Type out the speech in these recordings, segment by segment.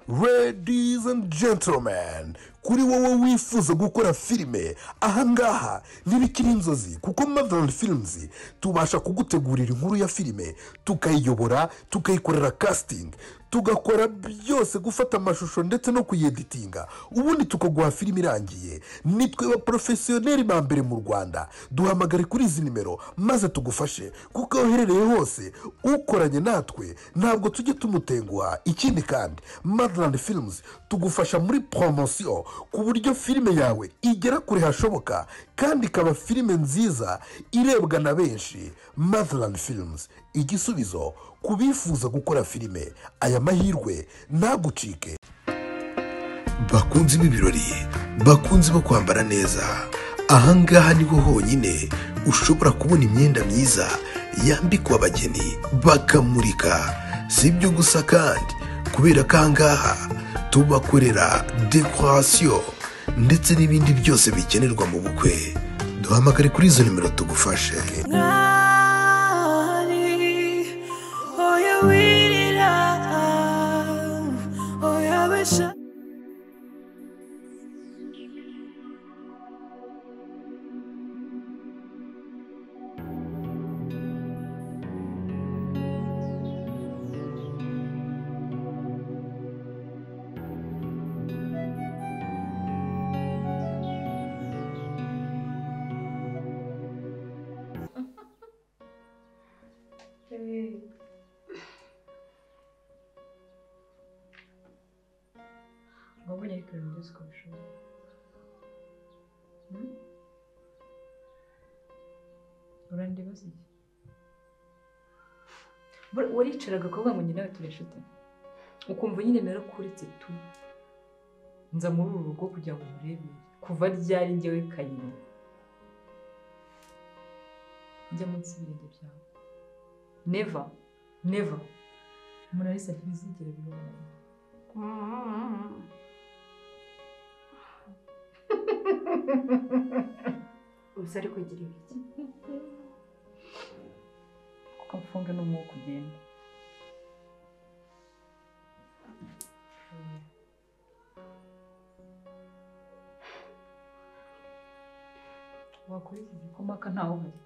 Ladies and gentlemen, kuri wowe wifuza gukora filime, ahangaha ntibikiri inzozi kuko Motherland Films tubasha kugutegurira inkuru ya filime, tukayiyobora, tukayikorera casting, tugakora byose, gufata amashusho ndetse no kuyeditinga, ubundi tukaguha filime irangiye. Nitwe ba professionnel ba mbere mu Rwanda. Duhamagare kuri izi nimero maze tugufashe, kuko aho uherereye hose ukoranye natwe ntabwo tujye tumutenguha. Ikindi kandi Motherland Films tugufasha muri promotion ku buryo filime yawe igera kure hashoboka kandi ikaba filime nziza irebwa na benshi. Motherland Films, igisubizo ku bifuza gukora filime. Aya mahirwe ntagucike. Bakunzi b'ibirori, bakunzi bo kwambara neza, ahangaha niho honyine ushobora kubona imyenda myiza yambikwa abageni bakamurika. Si ibyo gusa kandi, kubera ko ahangaha tubakorera decoration ndetse n'ibindi byose bikenerwa mu bukwe. Duhamagare kuri izo nimero tugufashe. Wabonye ariko ibintu byose uko bishoboye. Urandeba se iki? Waricaraga ukavuga ngo njye nawe turi inshuti, ukumva nyine narakuretse tu, nza muri uru rugo kugira ngo nkurebere. Kuva ryari njyewe Kayini njya munsi y'ibirenge byawe? Never, never. Monalisa ntibizigera bibaho. Ubusa ariko gira ibiki? Kuko mfunge n'umwuka ugenda. Wakora iki gikoma ka ntawe uhari?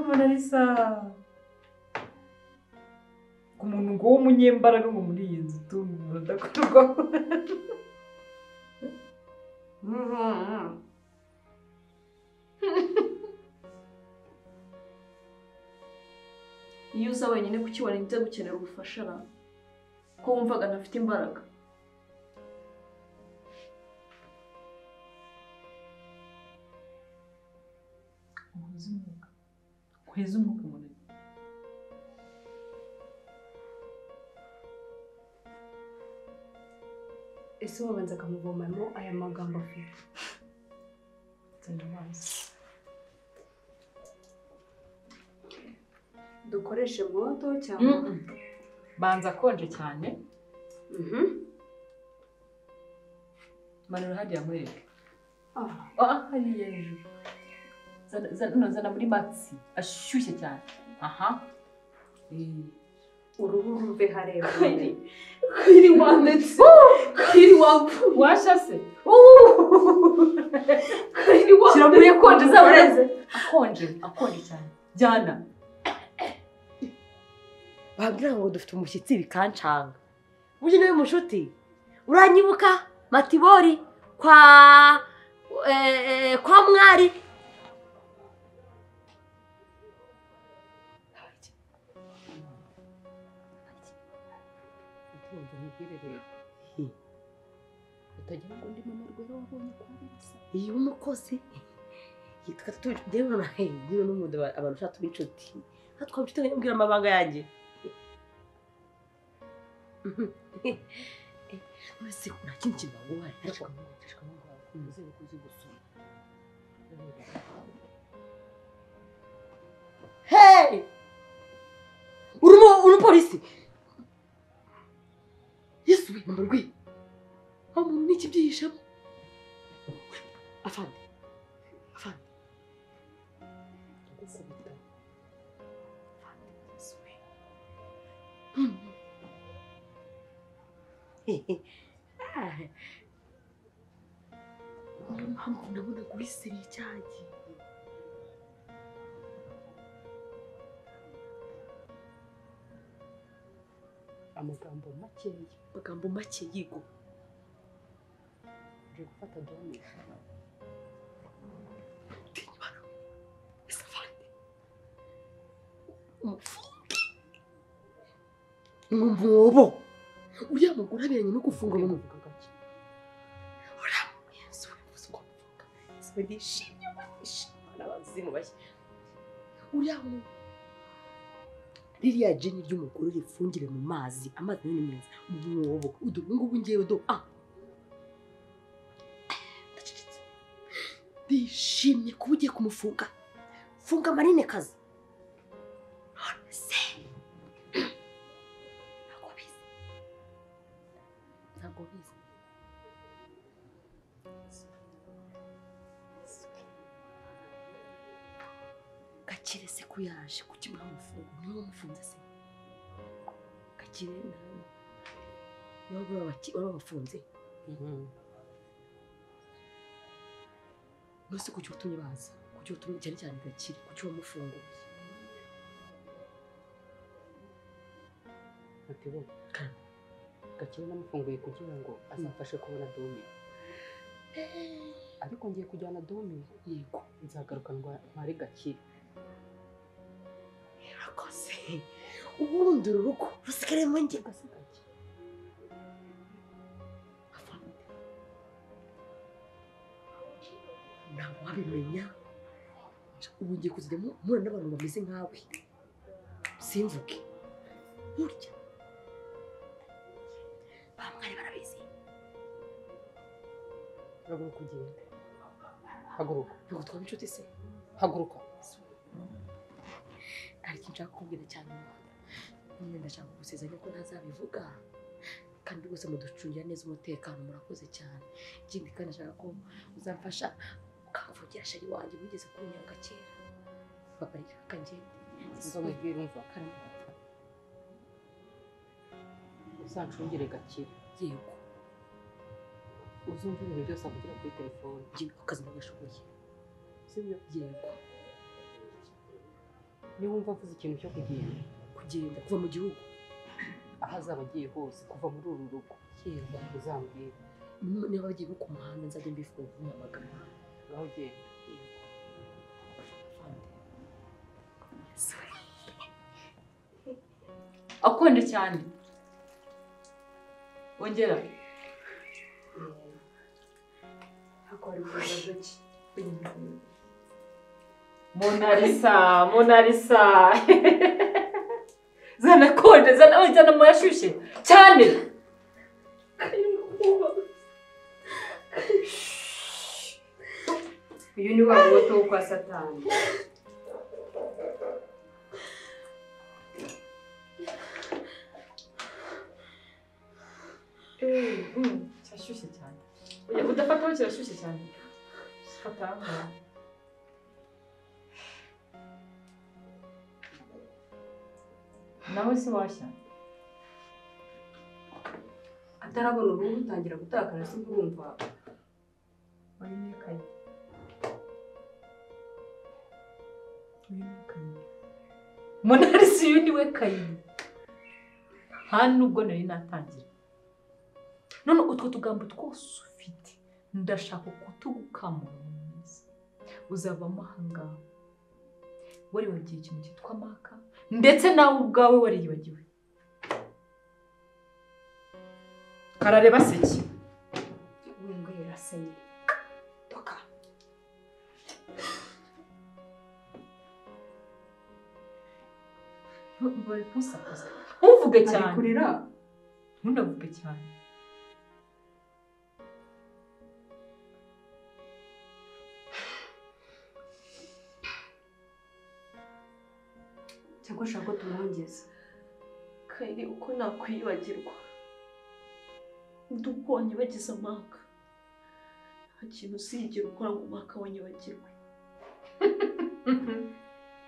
Monalisa, ku muntu ngo w'umunyembaraga ngo muri iyi nzu utumva udakorwaho. Iyo uza wenyine kuki warinze gukenera ubufasha ra? Ko wumvaga ntafite imbaraga? Uhuze umwuka, uheze umwuka munini. Ese wabanza akamuvomamo aya magambo afite? Nzana amazi. Dukoreshe moto cyangwa? Banza akonje cyane. Manura hariya nkwereke. Hariya hejuru. Zana muri matsi ashyushye cyane. Aha. Uruhu ruve hareba. Kwiri wandetse. Kwiri wapfuye. Washa se. Kwiri wandetse. Shyira muri akonje zabureze. Akonje, akonje cyane. Jyana. Bambwira ngo dufite umushyitsi bikancanga. Burya nawe mushuti uranyibuka Matibori kwa mwari. Utagira ngo ndi mama Rwera wabonye kwa Birasa. Iyo umukozi yitwa tujewe na hehe n'umuntu abantu ushaka tuba inshuti. Hatwa inshuti nkambwira amabanga yanjye. Uretse nta kindi kintu baguhaye ariko uzere kuzi gusoma. Hey! Uri umupolisi? Yesu we, mama Rwi. Ikibyihishemo. Afande. Afande. Ndagukubita. Afande. Swe. Niyo mpamvu ndabona guhisiriye icyagiye. Amagambo makeya. Amagambo make yigo. Uje gufata dome. Tinyibana. Afande. Umufunge. Umwobo. Uriya mugore aberanye no gufunga mu Uvuga gake. Uriya Yesu mvuze uko mvuga. Yesu ndishimye ndishimye n'abazimu bashya. Uriya mu ririya jini ry'umugore rifungire mu mazi, amazi ni meza, mu mwobo. Udu ngubu ngiye do ah. Ndacecetse. Ndishimye kuba ugiye kumufunga. Funga Marine kazi. None se. Ntabwo bizi. Ntabwo bizi. Gakire se ko yaje kuki mwamufunga? Niwe wamufunze se? Gakire nawe. Niwe wabafunze? Nose kuki watumye baza? Kuki watumye cyane cyane Gakire? Kuki wamufunguye? Ati bo. Gakire namufunguye kugira ngo azamfashe kubona dome. Ariko ngiye kujyana dome. Yego. Nzagaruka ntware Gakire. Urakoze. Ubundi uru rugo rusigaremo njye. Gasigaye. Afande. Ntabwo wabimenya. Ubu ngiye kuzajya mpura n'abantu bameze nkawe. Simvuge. Burya. Bamwari barabizi. Haguruka ugende. Haguruka. Ntabwo twaba inshuti se? Haguruka. Hari ikintu nshaka kukubwira cyane. Nyine ndashaka kugusezeranya ko ntazabivuga. Kandi rwose muducungira neza umutekano, murakoze cyane. Ikindi kandi ndashaka ko uzamfasha ukamvugira sheri wanjye wigeze kunyanga kera. Babarira kangende. Nzamubwira umva. Uzancungire Gakire. Yego. Uzumva ibintu byose avugira kuri telefone. Njye akazi ndagashoboye. Sibyo? Yego. Niba wumva avuze ikintu cyo kugenda. Kugenda kuva mu gihugu. Aho azaba agiye hose kuva muri uru rugo. Yego. Uzambwira. Niba bagiye nko ku muhanda nzajya mbivuga nkuhamagara. Ngaho genda. Yego. Afande. Akonje cyane. Ongera. Monalisa, Monalisa. Zana konje, zana zana moyashushe cyane. Uyu ni wa mwoto wo kwa Satani. Kirashyushye cyane. Oya udafataho kirashyushye cyane. Fata aho. Nawe se washya? Atarabona uruhu rutangira gutakara se urumva. Uyu ni Kayi. Uyu ni Kayi. Monalisa uyu ni we Kayi. Nta nubwo nari natangira. None utwo tugambo twose ufite ndashaka kutugukamura mu minsi. Uzavamo ahangaha waribagiwe ikintu cyitwa maka, ndetse nawe ubwawe wariyibagiwe. Karareba seki. Ngo yarasenye. Toka. Ntusakuze. Ntuvuge cyane. Ari kurira. Ntunavuge cyane. Cyangwa ushaka ko tumwongeza. Kayiri uko nakwibagirwa. Ndi uko wanyibagiza amaka. Nta kintu uzigera ukora ngo umwaka wanyibagirwe.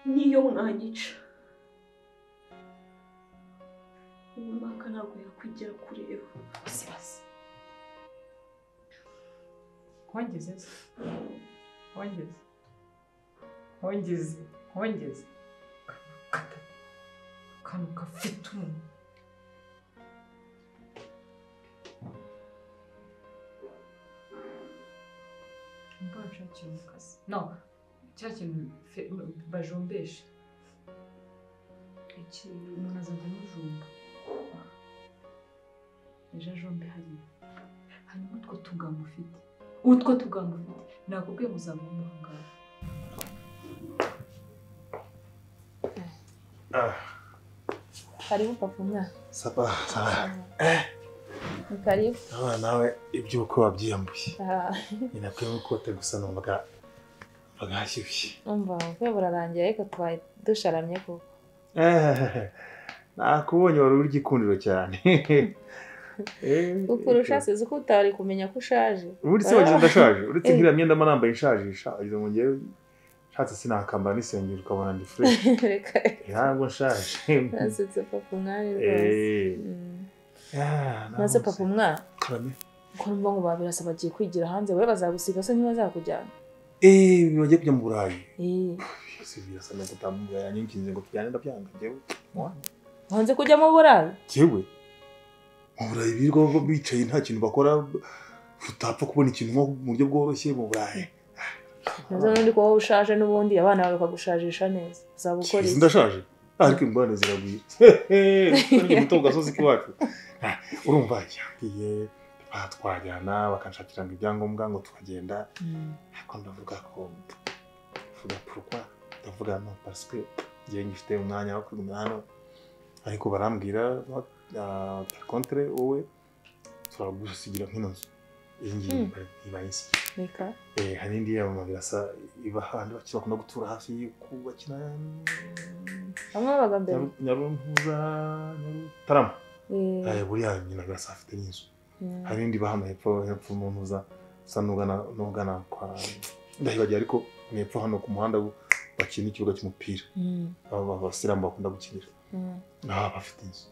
Niyo mwanyica uwo mwaka ntabwo yakwigera kureba. Sibasi Hongeze hongeze hongeze hongeze kano gafite umunwa. Mba nshakira umukasi. No, cya kintu bajombesha. Ikintu umuntu azajya amujomba. Ejo ajombe hariya. Hanyuma utwo tugambo ufite. Utwo tugambo ufite. Nakubwiye ngo uzaba umuhanga. Karibu papa mwana. Saba, saba. Karibu. Abana nawe iby'ubukwe wabyiyambuye. Ninakuyemo ikote gusa numvaga hashyushye. Umva ubukwe burarangiye ariko tubaye dusharamye koko. Nakubonye wari uri igikundiro cyane. Kukurusha sizi ko utari kumenya ko ushaje. Ubundi se wagize ndashaje, uretse nk'iriya myenda mba nambaye inshajisha, wagize ngo njyewe nshatse sinakambara n'isengeri ukabona ndi fresh. Reka ntabwo nshaje. Nasetse papa umwari rwose. Nase papa umwana. Karame. Ko numva ngo babirasa bagiye kwigira hanze, we bazagusiga se ntibazakujyana. Bagiye kujya mu Burayi. Si birasa no kutambuka yanyikinze ngo tujyane ndabyanga njyewe. Hanze kujya mu Burayi? Jewe. Mu Burayi birirwa bicaye nta kintu bakora, utapfa kubona ikintu nko mu buryo bworoshye mu Burayi. Nazo n'undi kuba ushaje n'ubundi abana bawe bakagushajisha neza. Uzaba ukora iki? Ndashaje. Ariko ingorane ziragwira. Ndi muto ku gasozi k'iwacu. Urumva yambwiye twajyana bakanshakira ngo ibyangombwa ngo tukagenda. Ariko ndavuga ko mvuga pourquoi ndavuga no parce que njye ngifite umwanya wo kwigumira hano. Ariko barambwira par contre wowe turagusigira nk'ino nzu. Iyi ngiyi ibaye Reka. Hari indi ya mama birasa iba ahandi bakunda gutura hafi kubakina. Bamwe babaga mbere. Nyaruntuza Nyarutarama. Buriya nyina birasa afite n'inzu. Hari indi iba hano hepfo mu ntuza usa n'ugana kwa ndahibagiye ariko ni hepfo hano ku muhanda bakina ikibuga cy'umupira. Aba abasilamu bakunda gukinira. Bafite inzu.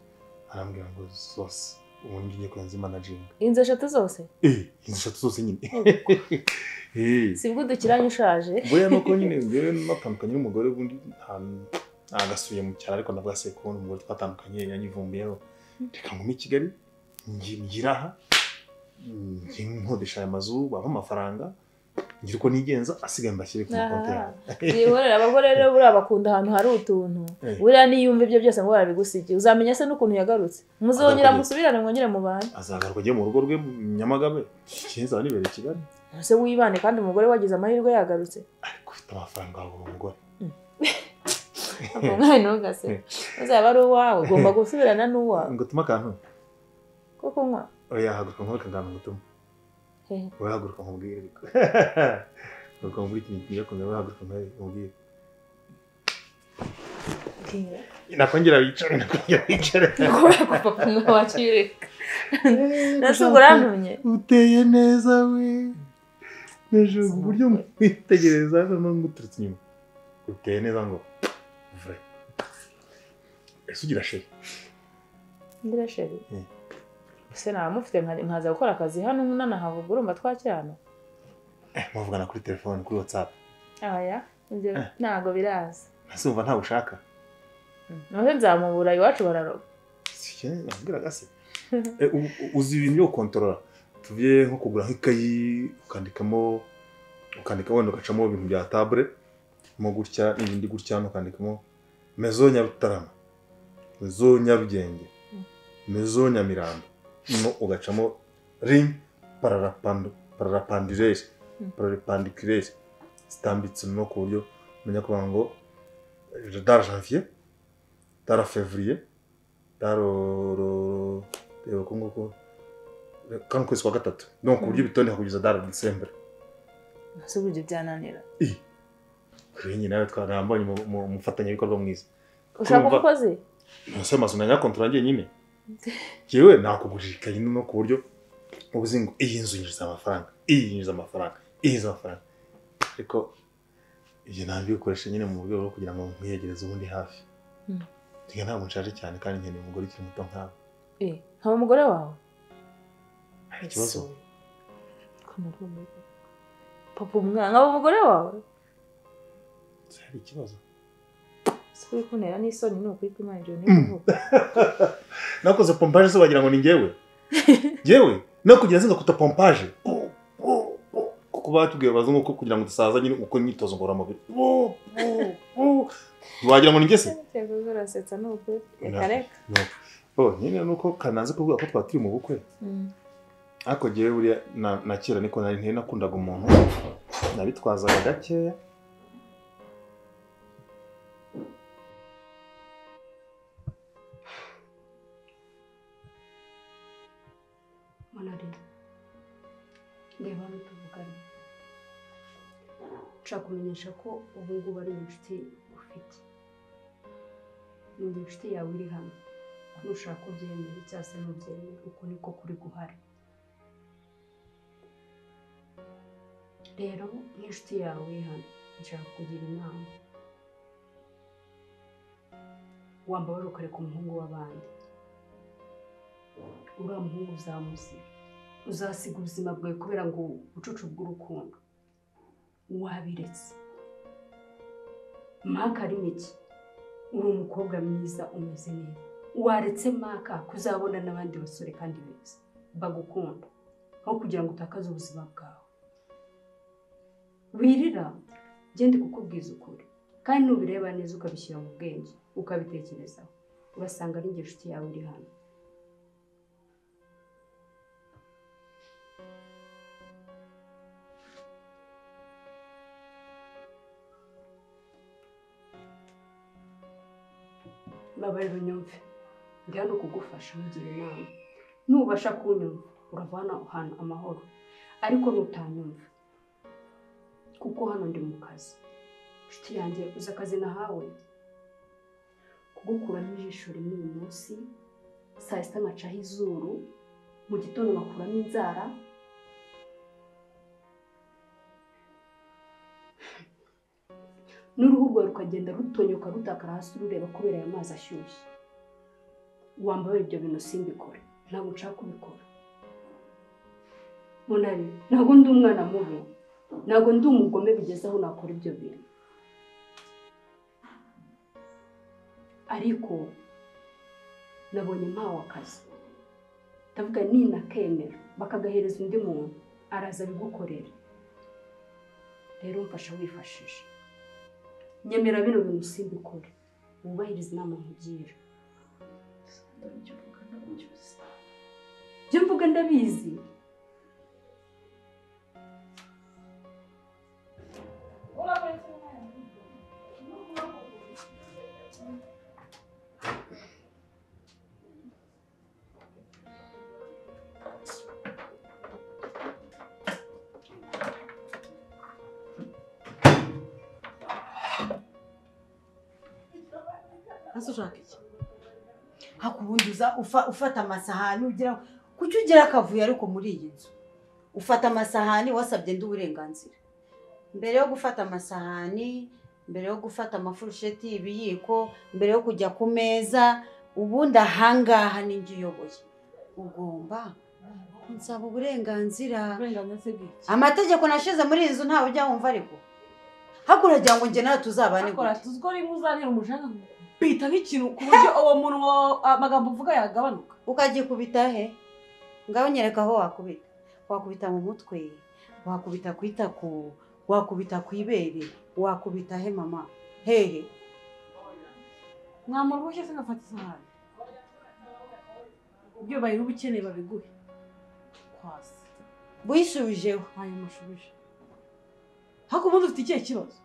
Arambwira ngo zose ubundi ngiye kuyanza managinga. Inzu eshatu zose? Inzu eshatu zose nyine. Sibwo dukiranye ushaje. Buriya nuko nyine njyewe natandukanye n'umugore ubundi nagasubiye mu cyaro ariko ndavuga se kubona umugore twatandukanye yanyivumbiyeho. Reka ngume i Kigali ngira aha nkodesha aya mazu bampa amafaranga ngira uko nigenza asigaye mbashyire ku makonti yawe. Byihorera abagore rero buriya bakunda ahantu hari utuntu. Buriya niyumva ibyo byose ngo barabigusigiye uzamenya se n'ukuntu yagarutse. Muzongera musubirane mwongere mubane. Azagaruka agiye mu rugo rwe Nyamagabe. Kinza nibereye i Kigali. Ese wibane kandi umugore wagize amahirwe yagarutse. Ariko ufite amafaranga wabura umugore. Ako mwana ntugase. Uzaba ari uwawe ugomba gusubirana n'uwawe. Ngo tume akantu. Ko kunywa? Oya haguruka nkore akantu ngo tume. Oya haguruka nkubwire ariko. Haguruka nkubwire ikintu kigiye kumera, oya haguruka nkubwire. Nakongera wicare, nakongera wicare. Kubera ko papa umwe wakireka. Nase ubwo urantumye. Uteye neza we. Nejo uburyo mwitegereza noneho nguturutse inyuma. Uteye neza ngo vrai. Ese ugira chéri? Ngira chéri? Ese namufite nkaza gukora akazi hano nanahavuga urumva twakirana. Muvugana kuri telefone kuri WhatsApp. Aya, ibyo ntago biraza. Ese umva ntawe ushaka? None nzamubura iwacu bararoga. Sike nabwiraga se. Uzi ibintu byo kontorora. Tuvuye nko kugura nk'ikayi ukandikamo ukandika wenda ugacamo ibintu bya table mo gutya n'ibindi gutya ukandikamo Mezo Nyarutarama, Mezo Nyarugenge, Mezo Nyamirambo. No ugacamo ring pararapandurere pararapandiculaire zitambitse no ku buryo umenya kuvuga ngo dar janvier, dar février, dar reba ko nguko kano kwezi kwa gatatu. Donc ku buryo bitondeka kugeza dar décembre. Ese uburyo byananira. Kuri nyine nawe twarambonye umufatanyabikorwa mwiza. Ushaka umukozi? Nose amazu nanyakontorora njye nyine. Jewe nakugurira ikayi no ku buryo Ubuzingo iyi nzu yinjiza amafaranga, iyi yinjiza amafaranga, iyi yinjiza amafaranga. Ariko ibyo nabikoresha nyine mu buryo bwo kugira ngo nkwiyegereze ubundi hafi. Ndiga ntabwo nshaje cyane kandi nkeneye umugore ukiri muto nkawe. Nkaba umugore wawe? Hari ikibazo? Papa umwana nkaba umugore wawe? Hari ikibazo? Uri kuntera n'isoni ni ukuri kw'Imana ibyo ntibivuga. Nakoze pompage se wagira ngo ni njyewe? Njyewe? No kugira singa kuta pompage. Kuko batubwiye abazungu ko kugira ngo dusaza nyine ukora imyitozo ngororamubiri. Wagira ngo ni njye se? Cyangwa urasetsa ni ukuri. Reka reka. Oh, nyine nuko kanaze kuvuga ko twatiri mu bukwe. Ariko njyewe buriya na kera niko nari nteye nakundaga umuntu. Nabitwazaga gakeya. Reba hano tuvugane. Nshaka kumenyesha ko ubu ngubu ari inshuti ufite. Ni inshuti yawe iri hano. Nushaka ubyemere cyangwa se ntubyemere, uko niko kuri guhari. Rero nk'inshuti yawe iri hano, nshaka kugira inama. Wambabara ukareka umuhungu w'abandi. Uriya muhungu uzamusiga. Uzasiga ubuzima bwawe kubera ngo ubucucu bw'urukundo wabiretse. Maka ari miki, uri umukobwa mwiza umeze neza, waretse Maka kuzabona n'abandi basore kandi beza bagukunda, aho kugira ngo utakaze ubuzima bwawe. Wirira, gende kukubwiza ukuri, kandi nubireba neza ukabishyira mu bwenge ukabitekerezaho, urasanga ari njye inshuti yawe iri hano. Babarira unyumve, ndi hano kugufasha nkugira inama. Nubasha kunyumva urava hano ahantu amahoro, ariko nutanyumva kuko hano ndi mu kazi. Inshuti yanjye uzi akazi nahawe, kugukuramo ijisho rimwe uyu munsi, saa sita nkacaho izuru, mu gitondo ngakuramo inzara. N'uruhu rwawe rukagenda rutonyoka rutakara hasi urureba kubera aya mazi ashyushye. Wambaye ibyo bintu simbikore, ntabwo nshaka kubikora. Monari, ntabwo ndi umwana mubi, ntabwo ndi umugome bigeze aho nakora ibyo bintu. Ariko nabonye mpawe akazi, ndavuga ninakemera bakagahereza undi muntu araza abigukorera. Rero mfasha wifashisha. Nyemera bino bintu simbikore, wubahirize inama nkugira. Ibyo mvuga ndabizi. Ushaka iki? Hakubundi uza ufata amasahani ugira kuki ugira akavuyo ariko muri iyi nzu ufata amasahani wasabye ndi uburenganzira. Mbere yo gufata amasahani, mbere yo gufata amafurusheti, ibiyiko, mbere yo kujya ku meza, ubundi ahangaha ninjye uyoboye. Ugomba kunsaba uburenganzira. Amategeko nashize muri iyi nzu ntawe ujya wumva ariko. Hakuragira ngo njye nawe tuzabane gute? Tuziko rimwe uzanira umushaka bita nk'ikintu ku buryo uwo muntu amagambo uvuga yagabanuka. Ukagikubita he? Ngaho nyereka aho wakubita. Wakubita mu mutwe, wakubita ku itako, wakubita ku ibere, wakubita he mama? Hehe? Mwamuruhushye se ngafata isahani. Ibyo bayiri ubukeneye babiguhe. Kwasi. Buyisubijeho. Ayo mashubije. Hako ubundi ufite ikihe kibazo?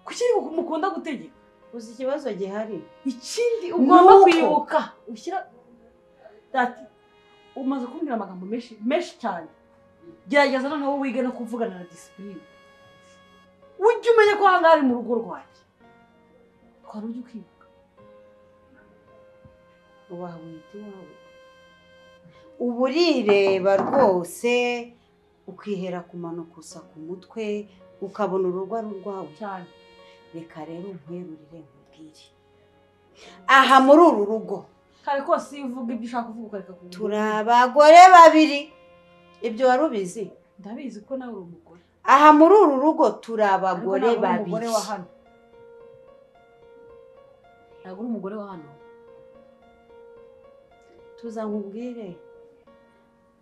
Kuki mukunda gutegeka? Uzi ikibazo gihari. Ikindi ugomba kwibuka ushyira dati umaze kumbwira amagambo menshi menshi cyane. Gerageza noneho wige no kuvugana na discipline. Ujye umenya ko ahangaha ari mu rugo rwanjye. Twari ujye ukibuka. Wawita iwawe. Uba urireba rwose ukihera ku mano gusa ku mutwe ukabona urugo ari urwawe cyane. Reka rero nkwerurire nkubwire. Aha muri uru rugo kare kose iyo uvuga ibyo ushaka kuvuga ukareka kuvuga. Turi abagore babiri. Ibyo wari ubizi? Ndabizi ko nawe uri umugore. Aha muri uru rugo turi abagore babiri. Ntabwo uri umugore wa hano. Tuza nkubwire.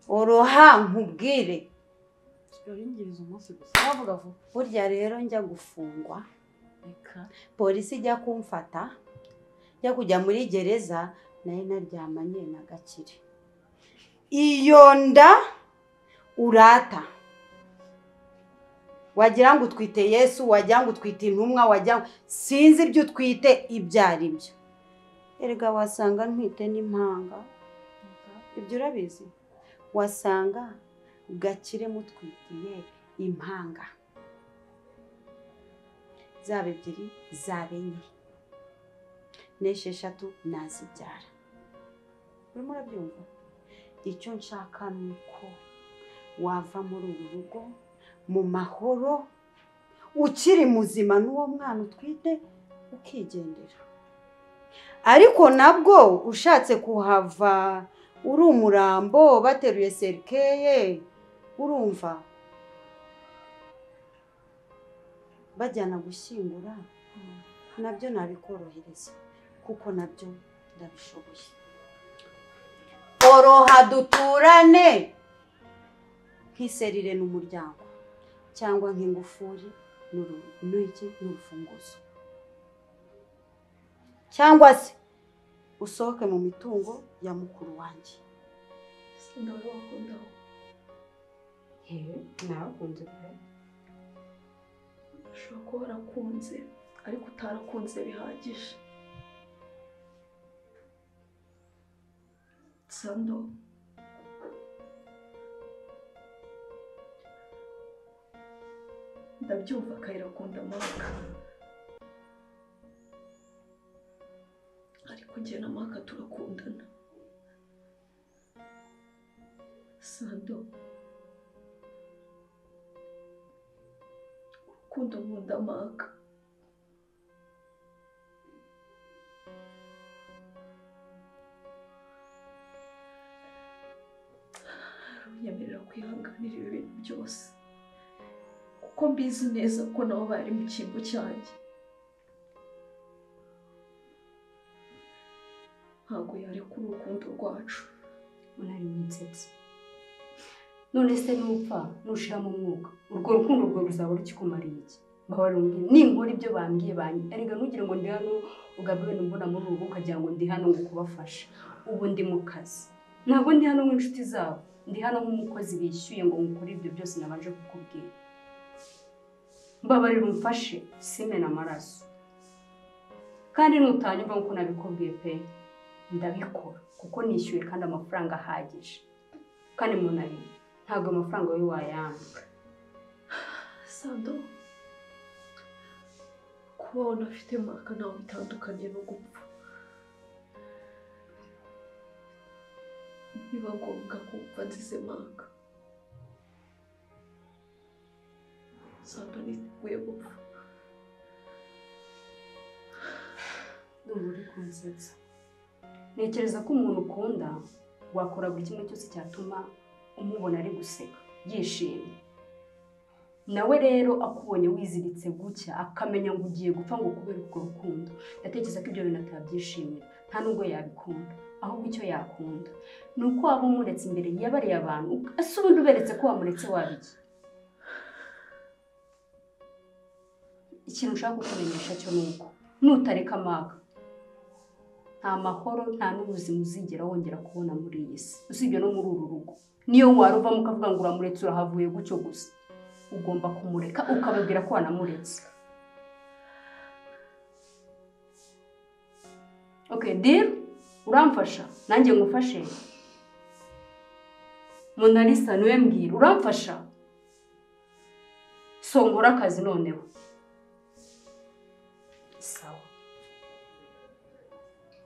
Oroha nkubwire. Uringiriza umunsi gusa. Wavuga vuba. Burya rero njya gufungwa. Polisi ijya kumfata. Njya kujya muri gereza nayo naryamanye na Gakire. Iyo nda urata. Wagira ngo utwite Yesu, wagira ngo utwite intumwa, wagira sinzi ibyo utwite ibyo ari byo. Erega wasanga ntwite n'impanga. Ibyo urabizi? Wasanga Gakire mutwitiye impanga. Zaba ebyiri, zaba enye. N'esheshatu nazibyara. Urimo urabyumva? Icyo nshaka ni uko wava muri uru rugo mu mahoro ukiri muzima n'uwo mwana utwite ukigendera. Ariko nabwo ushatse kuhava uri umurambo bateruye serikeye, urumva bajyana gushyingura, nabyo nabikorohereza kuko nabyo ndabishoboye. Oroha duturane nk'iserire n'umuryango cyangwa nk'ingufuri n'iki n'urufunguzo, cyangwa se usohoke mu mitungo ya mukuru wanjye. Narakunze pe. Ushobora kuba warakunze ariko utarakunze bihagije. Sando, ndabyumva Kayira akunda Maka, ariko njye na Maka turakundana. Sando, urukundo nkunda Maka runyemerera kwihanganira ibi bintu byose, kuko mbizi neza ko nabo bari mu cyimbo cyanjye. Ntabwo yarekura urukundo rwacu. Unari winsetse. None se nupfa nushira mu mwuka, urwo rukundo rwawe ruzaba rukikumariye iki? Mbabarira, ninkora ibyo bambwiye banyi. Erega ntugire ngo ndi hano ugabe mbona muri ubu ukagira ngo ndi hano ngo kubafasha. Ubu ndi mu kazi. Ntabwo ndi hano nk'inshuti zabo. Ndi hano nk'umukozi bishyuye ngo ngukore ibyo byose nabanje kukubwira. Mbabarira umfashe simena amaraso. Kandi nutanyumva nkuko nabikubwiye pe, ndabikora kuko nishyuye kandi amafaranga ahagije. Kandi munari ntabwo amafaranga wowe wayanga. Sando, kuba unafite Maka ntawe bitandukaniye no gupfa. Biba ngombwa kumva nzize Maka. Sando, niteguye gupfa. Ndumva uri kunsetsa. Ntekereza ko umuntu ukunda wakora buri kimwe cyose cyatuma umubona ari guseka yishimye. Nawe rero akubonye wiziritse gutya akamenya ngo ugiye gupfa ngo kubera urwo rukundo, ndatekereza ko ibyo bintu atabyishimira, nta nubwo yabikunda. Ahubwo icyo yakunda ni uko waba umuretse imbere yabariye abantu, ese ubundi uberetse ko wamuretse wabiki? Ikintu ushaka kukumenyesha cyo ni uko nutareka Maka nta mahoro nta n'ubuzima uzigera wongera kubona muri iyi si, usibye no muri uru rugo. Niyo waruvamo ukavuga ngo uramuretse urahavuye gutyo gusa, ugomba kumureka ukababwira ko wanamuretse. Okay, deal? Uramfasha nanjye ngufashe. Monalisa niwe mbwira, uramfasha? So nkora akazi noneho. Sawa.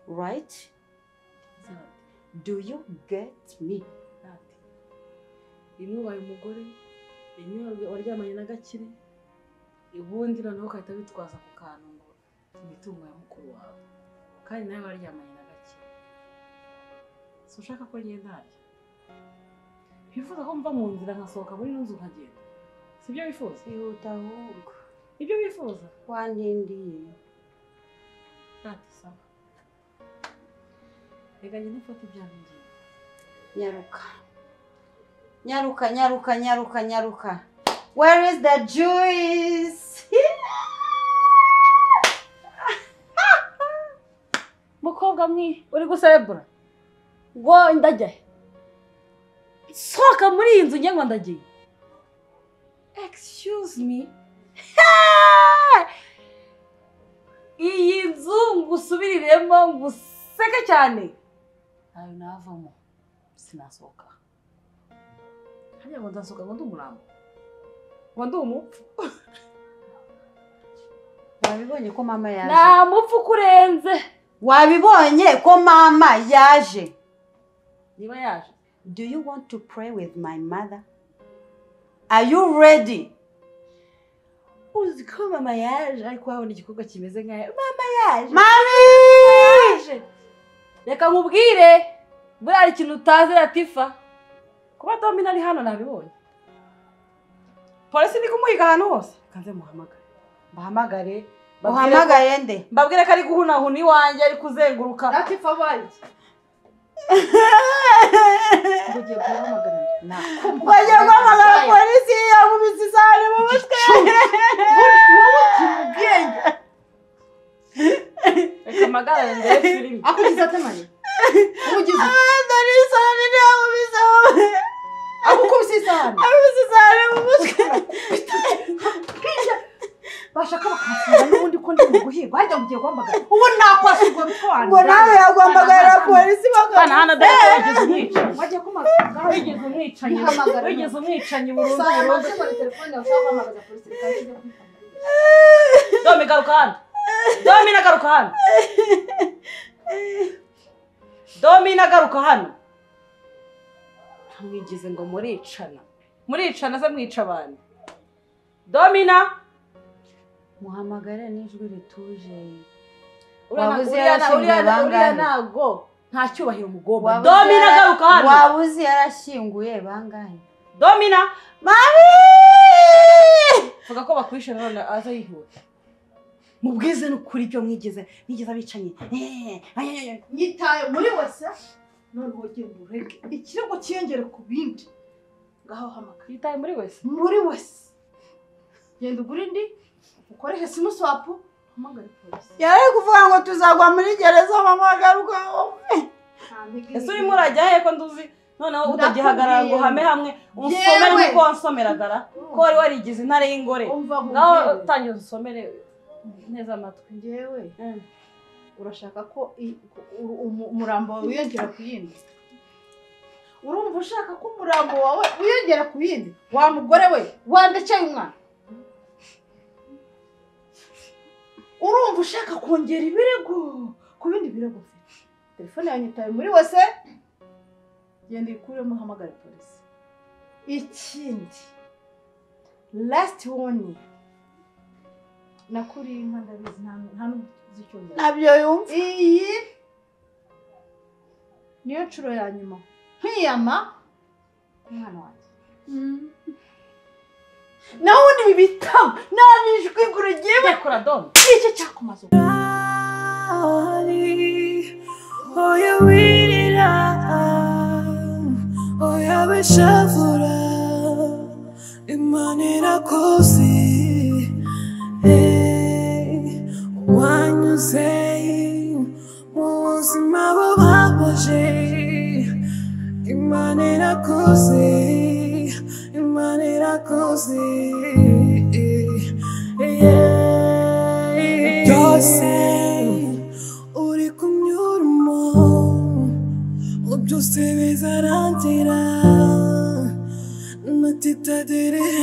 Right? Do you get me? Rimwe ubaye umugore, rimwe waryamanye na Gakire, ubundi noneho ugahita witwaza ku kantu ngo imitungo ya mukuru wawe, kandi nawe waryamanye na Gakire. Si ushaka ko ngenda harya? Wifuza ko mva mu nzira nkasohoka muri ino nzu nkagenda? Si ibyo wifuza? Ihuta ahubwo. Ibyo wifuza? Wantindiye. Ati sawa. Reka ngende mfate ibyanjye ngende. Nyaruka. Nyaruka, nyaruka, nyaruka, nyaruka. Where is the juice? Mukobwa mwi, uri guserebura. Ngo ndajya he? Sohoka muri iyi nzu njye ngo ndagiye. Excuse me. Iyi nzu ngusubiriremo nguseke cyane. Ayo navamo sinasohoka. Hariya ngo ndasohoka ngo ndi umurambo. Ngo ndi umupfu. Wabibonye ko mama yaje? Nta mupfu kurenze. Wabibonye ko mama yaje? Niba yaje. Do you want to pray with my mother? Are you ready? Uzi ko mama yaje ariko wabona igikorwa kimeze nkayo. Mama yaje. Mami! Yaje. Reka nkubwire, buriya hari ikintu utazi Latifa. Kuba Domina ari hano nabibonye. Polisi ni kumuhiga ahantu hose. Kanze muhamagare. Bahamagare. Uhamagaye nde? Mbabwire ko ari guhunahuna iwanjye, ari kuzenguruka. Latifa bayi. Ugiye guhamagara Wagiye guhamagara polisi yakubise isahani mu mutwe. Reka mpagarare ndebe filime. Akugize ate Mari? Umugize Dore isahani yakubise mu mutwe. Akukubise isahani? Akubise isahani mu mutwe. Bashaka bakamfunga n'ubundi ko ndi mu guhigwa. Harya ngo ugiye guhamagara. Ubu nakwasirwa bitwana. Ngo nawe yaguhamagara polisi Bana hano dore ko wigeze umwicanyi. Wagiye kumagara. Wigeze umwicanyi. Wigeze umwicanyi burundu Saya burundu. maze muri telefone yawe ushaka guhamagaza polisi reka njye kwitaba. Domi garuka hano. Domina garuka hano. Domina garuka hano. Mwigize ngo muricana. Muricana se mwica abantu. Domina Muhamagare n'ijwi rituje. Uriya ntago nta cyubahiro mugomba. Domina garuka hano. Wabuze yarashyinguye bangahe? Domina Mami! Vuga ko bakwishe none aza yihuta. Mubwize n'ukuri ibyo mwigeze abicanye. Nyitaye muri wese noneho genda urege ikirego cyiyongere ku bindi. Ngaho hamagara. Yitaye muri wese? Muri wese. Genda ugure indi ukoreshe simu swap uhamagare polisi. Yari kuvuga ngo tuzagwa muri gereza mama agaruka. Ese urimo urajya he ko nduzi noneho utagihagarara ngo hame hamwe unsomere nkuko wansomeragara ko wari warigize intare y'ingore. Ngaho tangira usomere neza amatwi. Njyewe urashaka ko umurambo wawe wiyongera ku yindi? Urumva ushaka ko umurambo wawe wiyongera ku yindi? Wa mugore we wandekeye umwana. Urumva ushaka kongera ibirego ku bindi birego ufite. Telefone yawe nyitaye muri wese, genda uyikuremo uhamagare polisi. Ikindi last warning, nakuriye inka ndabizi nta n'uzi icyongereza. Ntabyo yumva. Iyi niyo nshuro ya nyuma nkwiyama umwana wanjye. Naho ubundi ibi bitabo nabijwi ngurugiye Rekura Domi. Icyo cyakumaze. Oya wirira, oya bishavura, Imana irakuzi, wanyuze mu buzima bubabaje, Imana irakuzi, Imana irakuzi, byose uri kunyuramo byose bizarangira, natitadirira.